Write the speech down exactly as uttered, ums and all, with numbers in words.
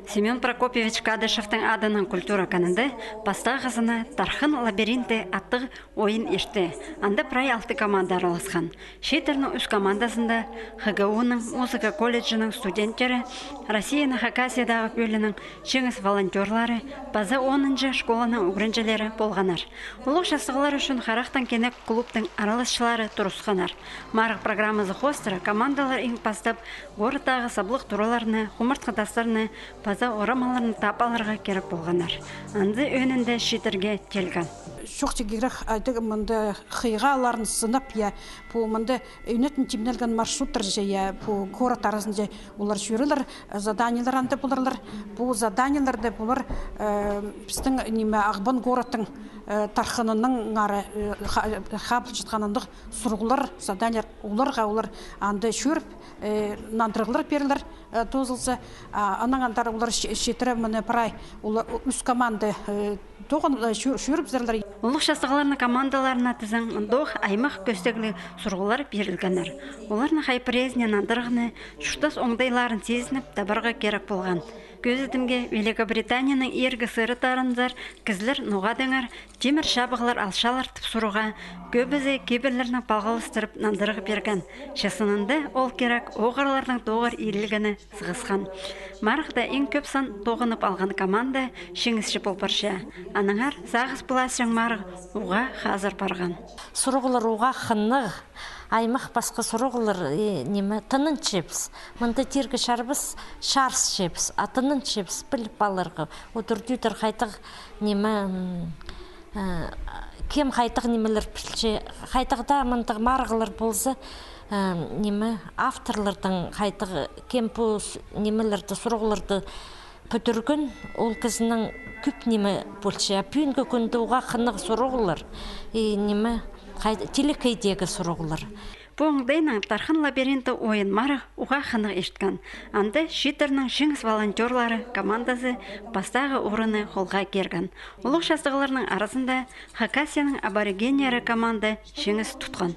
Семён Прокопьевич Кадышевтің адынаң культура канында пастағызына «Тархын лабиринті» аттығ ойын иртті. Анда прай алты команда араласхан. Чииттернің ӱс командазында Х Г У-ның музыка колледжінің студенттері, Россияның Хакасиядағы пӧлиинің «Чиңіс» волонтёрлары паза онынҷы школаның ӱгренҷілері полғаннар. Улуғ частығлар ӱчӱн харахтаң кенек клубтың араласчылары турысханнар. Марығ программазы хоостыра командалар иң пастап городтағы саблығ тураларны, хумартхы тастарны паза орамаларны таап аларға кирек полғаннар. Анзы ӧӧнінде чииттерге тилген. Чох тигірек, айдығ, мында хыйғаларын сынап, я, пу мында ӧнетін тимнелген маршруттар же, я, пу город аразында олар чӧрерлер, заданиелер анда поларлар. Пу заданиелерде полар, э, пістің, ниме, Ағбан городтың, э, тархынының ары, э, ха-, хабылчатханындығ сурығлар, заданиелер, оларға олар анда чӧріп, э, нандырығлар пирерлер, э, тоозылза. А, анаң андар олар че-, читіре, міне, прай, олар ӱс команда, э, тоғын, э, чӧ-, чӧрібізерлер. Улуғ частығларның командаларына тізең, мындох аймах кӧстегліг сурығлар пирілгеннер. Оларның хай пірезіне нандырығны, чуртас оңдайларын сизініп табарға кирек полған. Кӧзідімге, Великобританияның иргі сыры тарынзар кізілер ноға-даа аңар тимір чабығлар алчалар тіп сурыға, кӧбізі кибірлернең палғалыстырып нандырығ пирген. Че сынында ол кирек оғырларның тоғыр ирілгені сығысхан. Марығда иң кӧп сан тоғынып алған команда чиңісчі пол парча. Аннаңар сағыс пыласчаң марығ уғаа хазыр парған. Сурығлар уғаа хынығ, аймах пасха сурығлар, и, ниме, тынанчабыс. Мында тирге чарабас, чарысчабыс, а тынанчабыс, піліп аларға. Удур-тӧдір хайдағ, ниме, м, э, кем хайдағ нимелер пілче, хайдағ даа мындағ марығлар полза, э, ниме, авторларның хайдағ, кем пу с-, нимелерді, сурығларды пӱдірген, ол кізінің кӧп ниме полча. А пӱӱнгі кӱнде уғаа хынығ сурығлар, и, ниме, хай-, телекейдегі сурығлар. Пу оңдайнаң «Тархын лабиринті» ойын-марығ уғаа хынығ ирткен. Анда чииттернің «Чиңіс» волонтёрлары командазы пастағы орынны холға кирген. Улуғ частығларның аразында Хакасияның аборигеннері команда чиңіс тутхан.